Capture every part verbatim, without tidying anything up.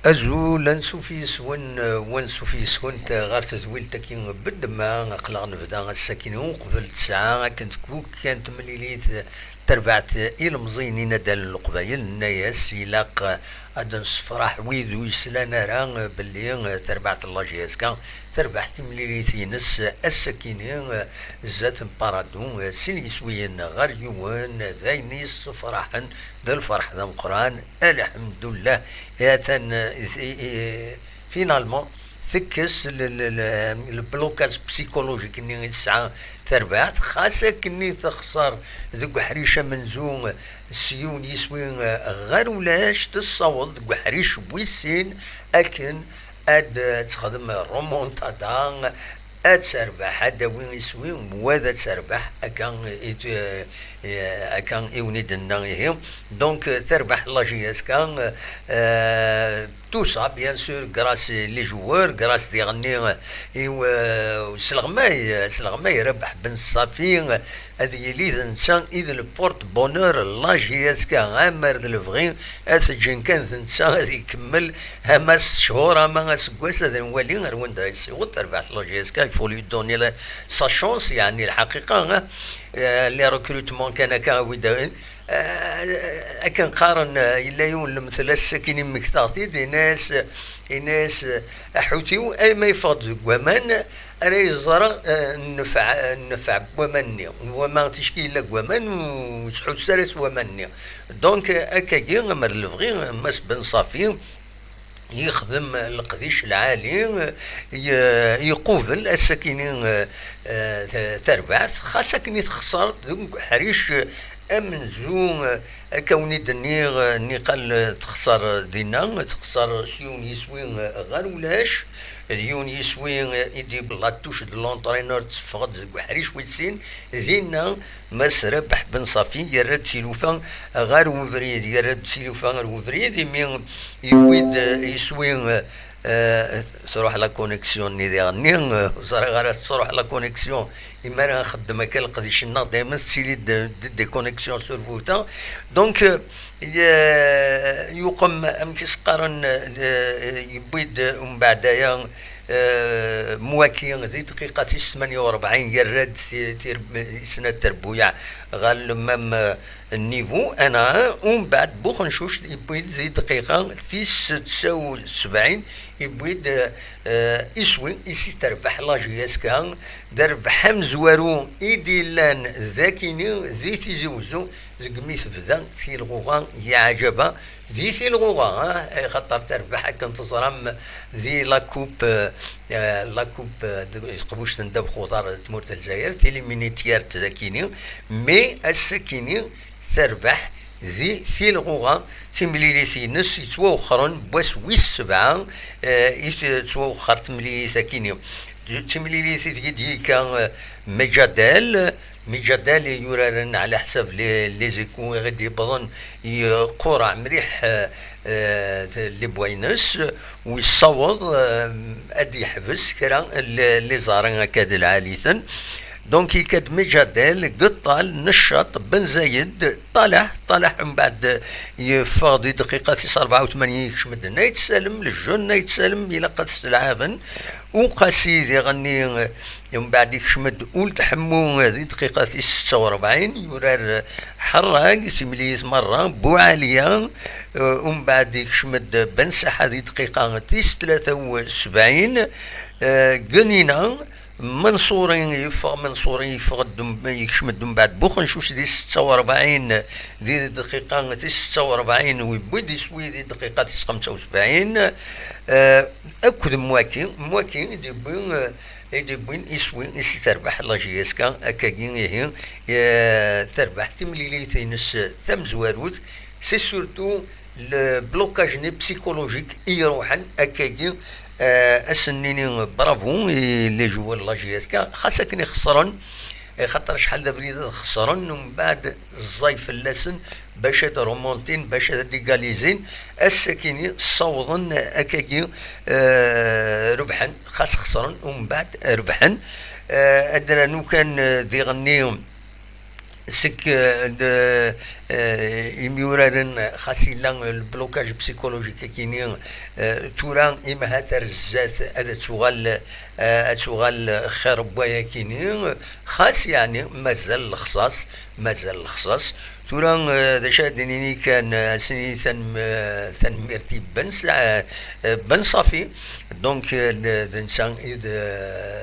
Azul, ansuf yes-wen, eh, wansuf yes-went, eh, ɣer tedwilt-agi n Beddemma. Aql-aɣ nebda ass-akini uqbel tesɛa akken tkukka n temlilit, eh, terbaɛt, eh, ilemẓiyen inaddalen n Leqbayel, nenna-yas ilaq, eh, ad nessefraḥ wid ur yeslan ara, eh, belli, eh, terbaɛt n la J S K terbeḥ timlilit-ines, eh, ass-akini, eh, zdat n Paradou, eh, sin yiswiyen ɣer yiwen, eh, d ayen yessefraḥen, d lferḥ d ameqqran. Alḥemdullah. Atan, eh, i- i- finalement, tekkes le- le- le- le blocage psychologique-nni i tesɛa terbaɛt, xas akkenni texṣer deg uḥric amenzu s yiwen yiswi, eh, ɣer ulac, tessaweḍ deg uḥric wis sin akken ad, eh, texdem remontada, ad terbeḥ, ad d-tawi iswi, wa ad terbeḥ, akka i t-, eh, akka i wen-id-nenna ihi. Donc, eh, terbeḥ la J S K, eh, tout ça, bien sûr, grâce les joueurs, grâce diɣenni, eh, i, eh, usleɣmay, eh, asleɣmay Rabeḥ Ben Ṣafi, eh, ad yili d netta i d le porte-bonheur la J S K, amar d lebɣi, ad t-ǧǧen kan d netta ad ikemmel, ama s cchur, ama aseggas, ad nwali ar wanda yessiweḍ. Terbeḥt la J S K, il faut lui donner la- sa chance, yeɛni lḥaqiqa, eh, eh, les recrutements kan akka, awi-d, eh, akken qqaren, eh, yella yiwen lemtel ass-akin immektaɣ-t-id, yenna-yas, yenna-yas, eh, aḥutiw, ayma yeffeɣ-d deg waman, ara yeẓer, eh, nnfeɛ, nnfeɛ n waman-nni. Wama ticki yella deg waman, ur yettḥussu ara s waman-nni. Donc, eh, akkagi, amer d lebɣi, Mass Ben Ṣafi yexdem leqdic lɛali, ye-, yequbel ass-akini, eh, eh, ta-, tarbaɛt, xas akken i texṣer deg uḥric amenzu, eh, akka wen-id-nniɣ, eh, niqal, eh, texṣer dinna, texṣer s yiwen yiswi, eh, ɣer ulac, d yiwen yiswi, eh, i d-yewwi la touche de l'entraîneur, teffeɣ-d deg uḥric wis sin, dinna Mass Rabeḥ Ben Ṣafi yerra-d tilufa ɣer webrid, yerra-d tilufa ɣer webrid, imi yewwi-d, eh, yiswi, eh, eh, truḥ la connexion-nni diɣenni, eh, ur ẓriɣ ara tettruḥ la connexion, imi ara nxeddem akka leqdic-nneɣ, daymen tettili-d, d, des connexions survoltées. Donc, eh, ye-, yuqem, amek i s-qqaren, eh, yewwi-d, eh, umbeɛd aya, eh, Mwaki di dqiqa tis tmanya u rebɛin, yerra-d ti-, tir-, isna terbuyaɛ ɣer le même, eh, niveau, un à un, umbeɛd Buxencuct yewwi-d di dqiqa tis setta u sebɛin, yewwi-d, eh, iswi i s-terbeḥ la J S K, d rrbeḥ amezwaru i d-yellan d akini di Tizi Wezzu, deg mi tebda tilɣuɣa yeɛjaba di tilɣuɣa, ah, axaṭer terbeḥ akken teẓram di la coupe, eh, la coupe, eh, de, teqbuct n ddabex uḍar n tmurt n Lezzayer, tiliminit yar-d d akini, mais ass-akini terbeḥ di tilɣuɣa, timlilit-ines yettwawexxren n wass wis sebɛa, eh, i t-, tettwawexxer temlilit akini. D timlilit ideg i d-yekka, eh, Mejadel, Mejadel i yuraren ɛla ḥsab les, les Échos i ɣ-id-yewwḍen, yeqqureɛ mliḥ, eh, eh, lebɣi-ines, u yessaweḍ, eh, ad d-yeḥbes kra n le-, les arrêts akka d lɛali-ten. Donc, yekka-d Mejadel, Geṭṭal, Neccaṭ, Ben Zayed, Ṭalaḥ, Ṭalaḥ mbeɛd yeffeɣ di dqiqa tis rebɛa u tmanyin, yekcem-d Nayt Salem, le jeune Nayt Salem, ilaq ad t-stelɛaben. Uqasi diɣenni, mbeɛd yekcem-d Uld Ḥemmu di dqiqa tis setta u rebɛin, yurar Ḥerrag, timlilit merra, Buɛaliya, eh, umbeɛd yekcem-d Ben Saḥa di dqiqa tis tlata u sebɛin, eh, Genina, Menṣuri yeffeɣ, Menṣuri yeffeɣ-d, yekcem-d umbeɛd Buxencuc di setta u rebɛin, di dqiqa tis setta u rebɛin, u yewwi-d iswi di dqiqa tis xemsa u sebɛin, eh, akked Mwaki, Mwaki i d-yewwi, eh, i d-yewwin iswi i s-terbeḥ la J S K, akkagi ihi, eh, terbeḥ timlilit-ines tamezwarut, c'est surtout le blocage-nni psychologique i iruḥen akkagi, eh, ad sen-nini bravo i les joueurs n la J S K, xas akken i xesren, eh, xaṭer acḥal d abrid ad xesren, umbeɛd ẓẓay fell-asen bac ad remontin, bac ad égalisin, ass-akini ssawḍen akkagi, eh, rebḥen, xas xesren, umbeɛd rebḥen. Eh, ad d-nernu kan, eh, diɣenni, Seg, euh, de, euh, imyuraren, xas yella le blocage psychologique akini, euh, tura imahat ar zdat ad tuɣal, euh, ad tuɣal xir n wayakini, xas yeɛni mazal lexṣaṣ, mazal lexṣaṣ. Tura, euh, d acu ad d-nini kan, euh, ad s-nini tanem-, euh, tanemmirt i Ben S-, euh, euh, Ben Safi. Donc, euh, d, d netta i d,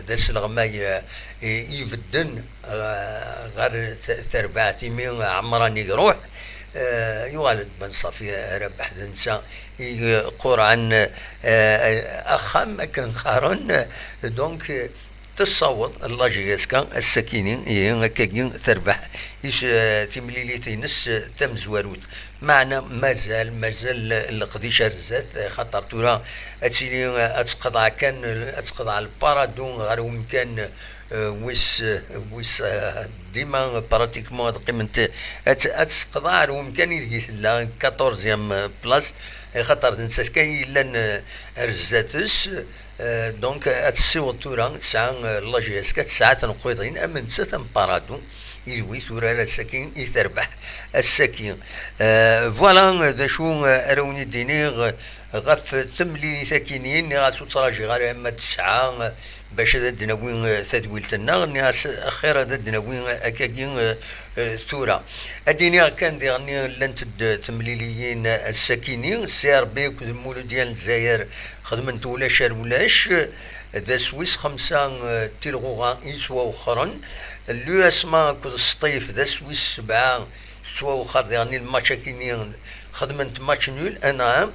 d asleɣmay, euh, i, ibedden, euh, ɣer t-, terbaɛt imi Ɛemran i iruḥ, euh, yuɣal-d Ben Safi Rabeḥ d netta i iqurɛen, euh, axxam akken qqaren. Donc, euh, tessaweḍ la J S K ass-akini, ihi akkagi terbeḥ is-, eh, timlilit-ines, eh, tamezwarut. Meɛna mazal, mazal leqdic ar zdat, eh, xaṭer tura ad tili, eh, ad teqḍeɛ kan, eh, ad teqḍeɛ le Paradou ɣer umkan, eh, wis, eh, wis, eh, dima pratiquement ad qqiment, eh, ad, ad teqḍeɛ ɣer umkan ideg i tella, quatorzième place, eh, xaṭer d nettat kan yellan, eh, ar zdat-s. Euh, donc, ad tessiweḍ tura, tesɛa, euh, la J S K tesɛa tenqiḍin, am nettat am Paradou, idwi turar ass-agi i terbeḥ ass-agi. Euh, voilà, euh, d acu, euh, ara wen-id-iniɣ, euh, ɣef temlilit-agi-nni, nniɣ-as ur ttṛajiɣ ara ama d tesɛa, euh, bac ad d-nawi, euh, tadwilt-nneɣ, nniɣ-as axir ad d-nawi, euh, akkagi, euh, euh, tura. Ad d-iniɣ kan diɣen-nni llant-d temliliyin ass-agi-nni, C R B akked Muludya n Lezzayer xedmen-t ulac ar ulac, d ass wis xemsa, eh, tilɣuɣa i yettwawexxren. L'U S M A akked Sṭif d ass wis sebɛa, tettwawexxer diɣen-nni lmatch-agi-nni, xedmen-t match nul, un à un.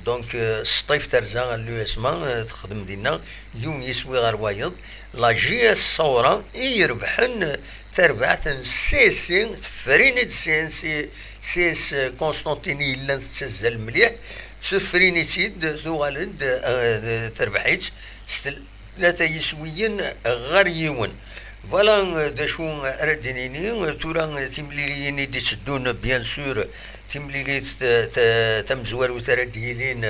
Donc, euh, Sṭif terza ar l'U S M A, euh, texdem dinna yiwen yiswi ɣer wayeḍ. La J S Ṣawra i irebḥen tarbaɛt n C S C, tefrin-id C S C, C S Constantine yellan tettazzal mliḥ, tefrin-itt-id, tuɣal-d, euh, terbeḥ-itt s tel-, tlata yiswiyen ɣer yiwen. Voilà, euh, d acu ara d-nini. Tura, euh, timliliyin i d-itteddun, bien sûr, timlilit, euh, ta-, tamezwarut ara d-yilin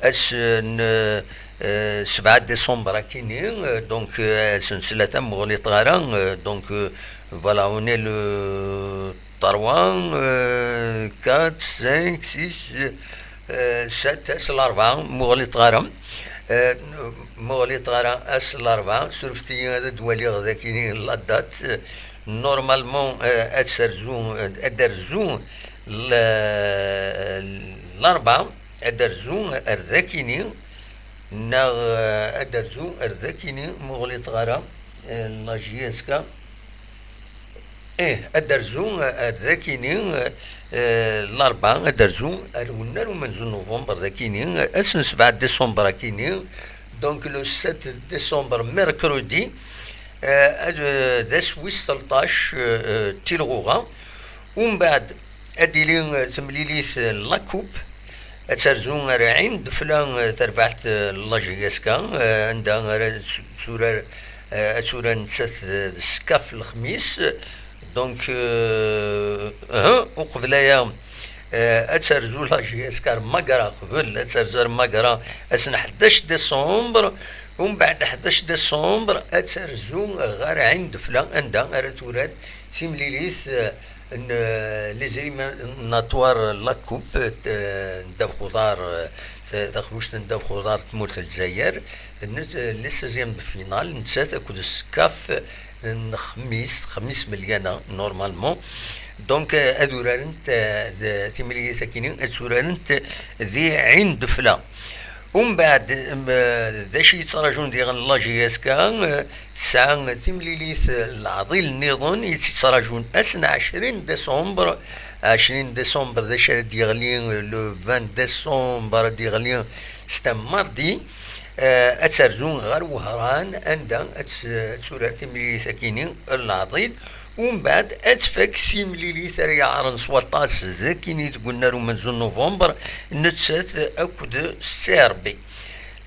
ass n, euh, sebɛa décembre akini, euh, donc, euh, ass n tlata, ma ur ɣliṭeɣ ara, euh, donc, euh, voilà, on est le trois, euh, quatre, cinq, six, euh, sept, ass n larebɛa, ma ur ɣliṭeɣ ara. Euh, ma ur ɣliṭeɣ ara, ass n larebɛa, surfet-iyi ad d-waliɣ dagi la date. Normalement, euh, ad terzu, ad d-terzu l-, larebɛa, ad d-terzu ar dakini, neɣ, euh, ad d-terzu ar dakini, ma ur ɣliṭeɣ ara, euh, la J S K. Ih, ad d-terzu, eh, ar dakini, eh, larebɛa, ad d-terzu ar wennar umenzu n novembre dakini, ass n sebɛa décembre akini, donc le sept décembre, mercredi, eh, ad, eh, d ass wis tleṭṭac, eh, eh, tilɣuɣa. Umbeɛd ad d-tili, eh, temlilit, eh, n la coupe, ad terzu ar Ɛin Defla, eh, tarbaɛt, eh, n la J S K, eh, anda ara t-, turar, eh, ad turar nettat d, d Skaf Lexmis. Donc, eh, eh, uqbel aya, eh, ad terzu la J S K ar Magra, qbel ad terzu ar Magra ass n ḥdac décembre, umbeɛd ḥdac décembre ad terzu ɣer Ɛin Defla, anda ara turar timlilit, eh, n, eh, les éliminatoires n la coupe, eh, n ddabex uḍar, eh, ta-, taxbuct n ddabex uḍar n tmurt n Lezzayer, n, eh, les seizièmes de finale, nettat akked Skaf n Xmis, Xmis Melyana, normalement. Donc, eh, ad urarent, eh, d timlilit akini, ad urarent di Ɛin Defla. Umbeɛd, em, d acu i yettraǧun diɣen la J S K? Eh, tesɛa timlilit, eh, leɛḍil nniḍen i tt-yettraǧun ass n ɛecrin décembre. Ɛecrin décembre d acu ara d-yeɣli, le vingt décembre ad d-yeɣli, c'est un mardi. Eh, ad terzu ɣer Wehran, anda ad tt-, ad turar timlilit akini n leɛḍil. Umbeɛd ad tfak timlilit ara yeɛren s waṭas dakini deg unnar umenzu n novembre, nettat akked C R B.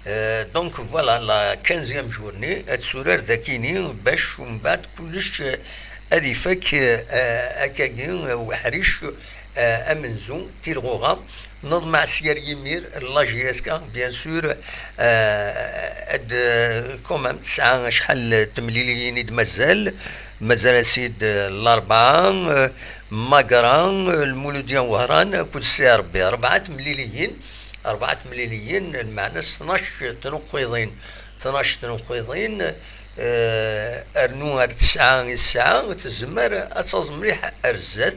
Euh, donc voilà, la quinzième journée, ad turar dakini, bac umbeɛd kullec, euh, ad ifak, euh, akkagi, euh, uḥric, euh, amenzu, tilɣuɣa. Neḍmeɛ s yir yimir, la J S K, bien sûr, euh, ad, euh, quand même, tesɛa acḥal n temliliyin i d-mazal. Mazal-as-id, eh, Larebɛa, eh, Magra, eh, Lmuludya n Wehran akked Si Rebbi. Rebɛa temliliyin, rebɛa temliliyin, lmeɛna s tnac tnuqqiḍin. Tnac tnuqqiḍin, eh, rnu ar tesɛa i tesɛa, tezmer ad taẓ mliḥ ar zdat.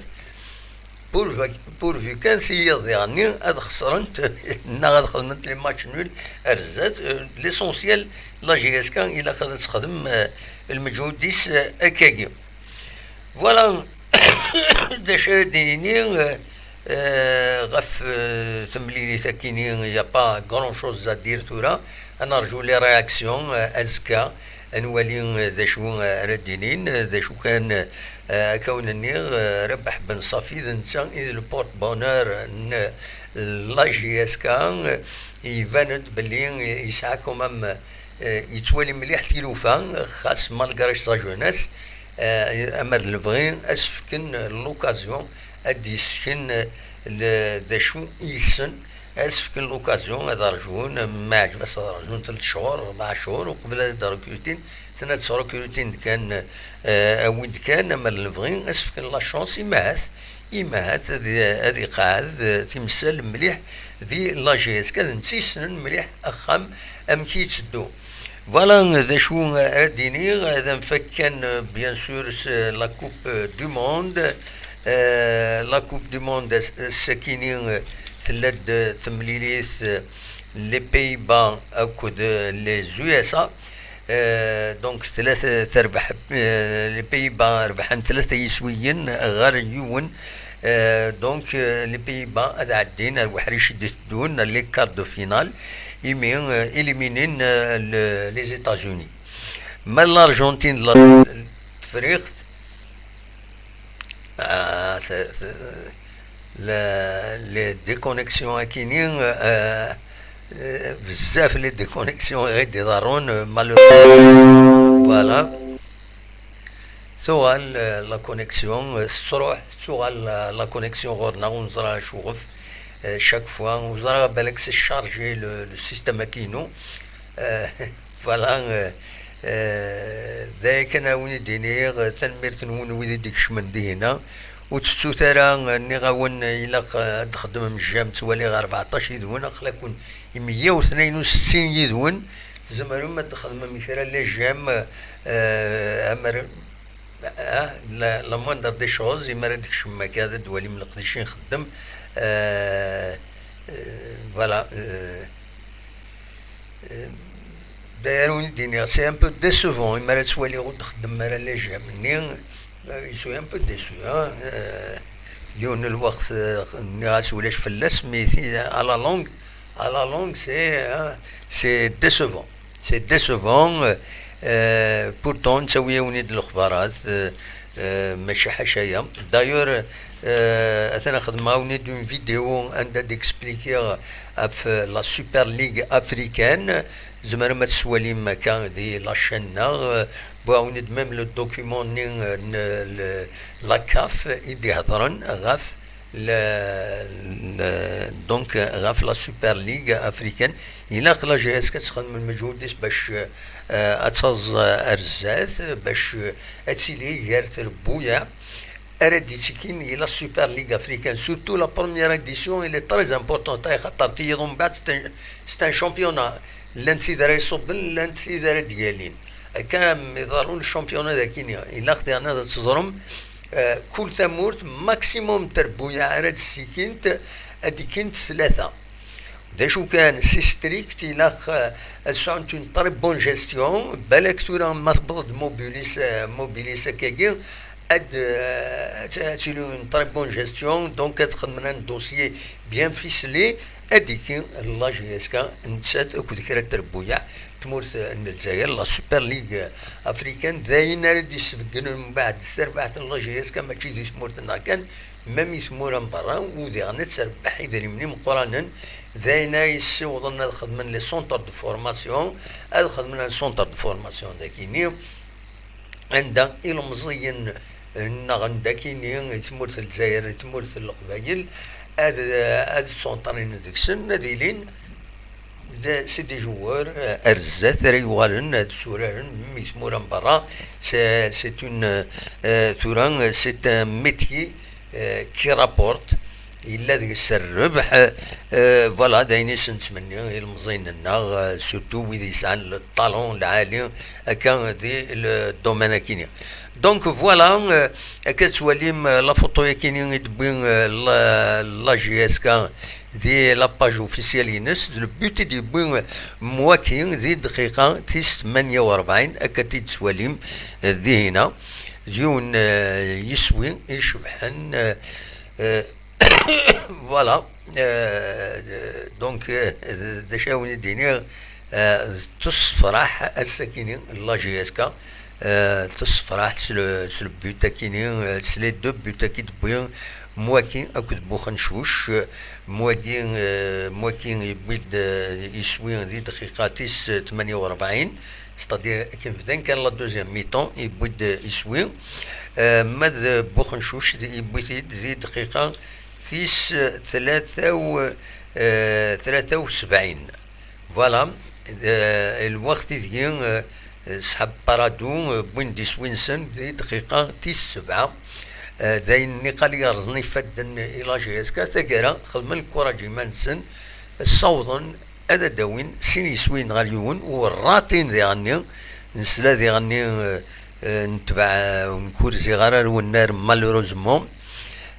Pourvu, pourvu kan tiyiḍ diɣenni ad xesrent neɣ ad xedment les matchs nuls ar zdat. Euh, l'essentiel, la J S K ilaq ad texdem, euh, lmeǧhud-is, euh, akkagi. Voilà, d acu ara d-nini, euh, euh, ɣef, euh, temlilit akini, il y a pas grand chose à dire tura. Ad nerju les réactions, euh, azekka. Ad nwali, eh, d acu, eh, ara d-inin, eh, d acu kan, eh, akka wen-nniɣ, eh, Rabeḥ Ben Ṣafi d netta i d le porte-bonheur n la J S K, eh, iban-d belli, eh, yesɛa quand même, eh, yettwali mliḥ tilufa, xas malgré sa jeunesse, eh, amer d lebɣi, ad s-fken l'occasion, ad d-yessken, eh, le-, d acu i yessen, ad s-fken l'occasion ad rjun, ma yeɛǧeb-as ad rjun telt cchur, rebɛa cchur, uqbel ad d-rekrutin, ten ad srekrutin d kan, eh, awi-d kan, amer lebɣi, ad s-fken la chance, imahat, imahat ad, ad iqeɛɛed, eh, timsal mliḥ di la J S K, d netta yessnen mliḥ axxam amek i yetteddu. Voilà, d acu ara d-iniɣ, ad nfak kan, euh, bien sûr, s-, la Coupe, euh, du Monde. Euh, la Coupe du Monde, s-, sakini, euh, tella-d, euh, temlilit, euh, les Pays-Bas akked, euh, les U S A. Euh, donc, tlata terbeḥ, euh, les Pays-Bas rebḥen tlata yiswiyen ɣer yiwen. Euh, donc, euh, les Pays-Bas ad ɛeddin ar weḥric i d-iteddun, les quarts de finale, imi, euh, éliminin, euh, le-, les États-Unis. Ma l'Argentine d la Tefriqt, ah, t-, t-, la, les déconnexions akini, euh, euh, bzaf les déconnexions i ɣ-d-iḍerrun, euh, malheureusement. Voilà. Tuɣal, euh, la connexion, euh, tettruḥ, tuɣal, euh, la connexion ɣur-neɣ, ur neẓra acuɣef. Euh, chaque fois, ur ẓriɣ balak c'est chargé le, le système akinu. Euh, voilà, euh, euh, d aya kan a wen-id-iniɣ, euh, tanemmirt-nwen wid i d-ikecmen dihina. Ur tettut ara, euh, nniɣ-awen, euh, ilaq, euh, ad txedmem j'aime, ttwaliɣ rbeɛṭac yid-wen, aql-aken meyya u tnayen u settin yid-wen, tzemrem ad txedmem kra les j'aime, euh, amer, ah, la, la moindre des choses, imi ara d-tkecmem akka, ad d-twalim leqdic i nxeddem. Euh, euh, voilà, euh, euh, d'ailleurs, wen d-iniɣ, c'est un peu décevant, imi ara ttwaliɣ ur d-xeddmem ara les j'aime-nni, euh, je suis un peu déçu, hein. Euh, yiwen n lweqt, euh, nniɣ-as ulac fell-as, mais ti-, à la longue, à la longue, c'est, hein, c'est décevant. C'est décevant. Euh, euh, pourtant, nettawi-awen-id lexbarat, euh, euh, mačči ḥaca-ya. D'ailleurs, euh, atan xedmeɣ-awen-id une vidéo anda d-expliquer ɣef la Super League africaine. Tzemrem ad tt-twalim akka di la chaîne-nneɣ. Euh, wwiɣ-awen-id même le document-nni, euh, n le, la CAF i d-ihedren ɣef le, le, donc, ɣef la Super League africaine. Ilaq la J S K ad txedm lmeǧhud-is bac, euh, ad taẓ, euh, ar zdat, bac, euh, ad tili gar trebbuyaɛ ara d-ittekkin i la Super League africaine. Surtout la première édition, elle est très importante, ay xaṭer tiyiḍ umbeɛd c'est un, c'est un championnat. Llant tid ara iṣubben, llant tid ara d-yalin. Akka mi ḍerrun championnat dagini, ilaq diɣen ad teẓrem, euh, kul tamurt maximum n trebbuyaɛ ara d-ssikint, ad d-ikkint tlata. D acu kan, c'est strict, ilaq, euh, ad sɛunt une très bonne gestion. Balak tura ma tewweḍ-d Mobilis, euh, Mobilis akkagi, ad, euh, ad, ad tili une très bonne gestion. Donc ad xedmen un dossier bien ficelé, ad d-ikki la J S K nettat akked kra n trebbuyaɛ tmurt n Lezzayer, la Super League africaine, d ayen ara d-isbeggnen mbeɛd tarbaɛt n la J S K, mačči di tmurt-nneɣ kan, même i tmura n berra, u diɣen ad terbeḥ idrimen imeqqranen, d ayen ara yessiwḍen ad xedmen les centres de formation, ad xedmen un centre de formation dagini, anda ilemẓiyen nneɣ n dagini, i tmurt n Lezzayer, i tmurt n Leqbayel, ad, ad ttunṭrinen deg-sen, ad ilin C'est des joueurs, euh, ar zdat ara yuɣalen ad suraren mi tmura n berra. C'est une, euh, tura, c'est un métier, euh, qui rapporte. Yella deg-s rrbeḥ. Euh, voilà, d ayen i sen-nettmenni i lemẓiyen-nneɣ, euh, surtout wid yesɛan le talent lɛali akka di le domaine akini. Donc voilà, euh, akka tettwalim, euh, la photo yakini i d-wwi, euh, la, la J S K di la page officielle-ines, d le but i d-yewwi, euh, mwaki di dqiqa tis tmanya u rebɛin, akka tt-id-tettwalim, euh, dihina, d yiwen, euh, yiswi icebḥen, euh, euh, voilà. Euh, donc, euh, d acu i wen-id-iniɣ, euh, tessefraḥ ass-akini la J S K, euh, tessefraḥ s le, s le but akini, euh, s les deux buts-agi d-wwi, mwaki akked Buxencuc. Mwagi, euh, mwaki yewwi-d, euh, iswi di dqiqa tis tmanya u rebɛin, c'est-à-dire akken bdan kan la deuxième mi-temps, yewwi-d iswi. Euh, ma d Buxencuc, d-, yewwi-t-id di dqiqa tis tlata u, euh, tlata u sebɛin. Voilà, euh, lweqt ideg, euh, ṣḥab Parado, euh, wwin-d iswi-nsen di dqiqa tis sebɛa. Euh, d ayen niqal yerẓen ifadden i la J S K, taggara xedmen lkuraǧ iman-nsen, ssawḍen ad d-awin sin yiswiyen ɣer yiwen, u ratin diɣenni, nesla diɣenni, euh, euh, netbeɛ, euh, ur ziɣ ara ar wennar, malheureusement.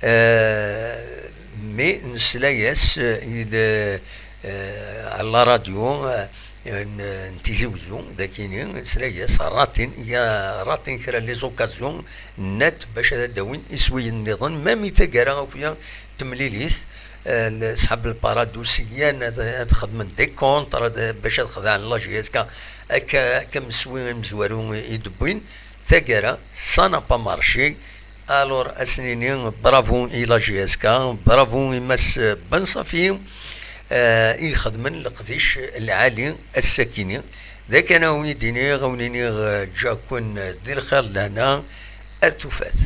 Euh, mais nesla-yas, euh, il, euh, euh, à la radio, euh, n, n Tizi Wezzu, d akini, nesla-yas, ratin, ya ratin kra les occasions net bac ad d-awin iswiyen nniḍen, même i taggara akya temlilit, euh, le, ṣḥab Parado syan ad, ad xedmen des contres, ad, bac ad xedɛen la J S K, akka, akka meswi amezwaru i d-wwin, taggara, ça n'a pas marché. Alors, ad s-nini bravo i la J S K, bravo i Mass Ben Safi, euh, i ixedmen leqdic lɛali ass-akini. D akken a wen-id-iniɣ, a wen-iniɣ, euh, ǧǧaken di lxir d lehna, ar tufat.